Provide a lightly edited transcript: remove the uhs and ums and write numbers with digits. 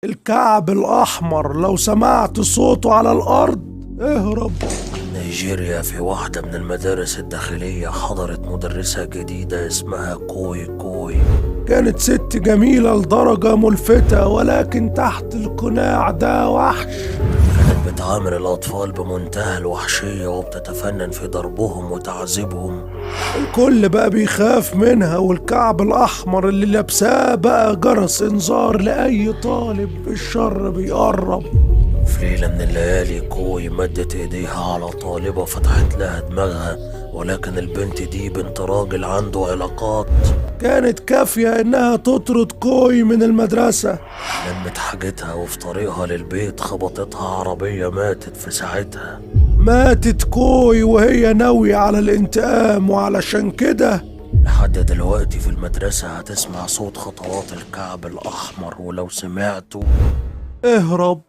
الكعب الأحمر لو سمعت صوته على الأرض اهرب. نيجيريا في واحدة من المدارس الداخلية حضرت مدرسة جديدة اسمها كوي كوي. كانت ست جميلة لدرجة ملفتة، ولكن تحت القناع ده وحش. كانت بتعامل الأطفال بمنتهى الوحشية وبتتفنن في ضربهم وتعذيبهم. الكل بقى بيخاف منها، والكعب الأحمر اللي لابساه بقى جرس إنذار لأي طالب الشر بيقرب. وفي ليلة من الليالي كوي مدت ايديها على طالبة فتحت لها دماغها، ولكن البنت دي بنت راجل عنده علاقات. كانت كافية إنها تطرد كوي من المدرسة. لمت حاجتها وفي طريقها للبيت خبطتها عربية، ماتت في ساعتها. ماتت كوي وهي ناوية على الانتقام، وعلشان كده لحد دلوقتي في المدرسة هتسمع صوت خطوات الكعب الأحمر، ولو سمعته اهرب.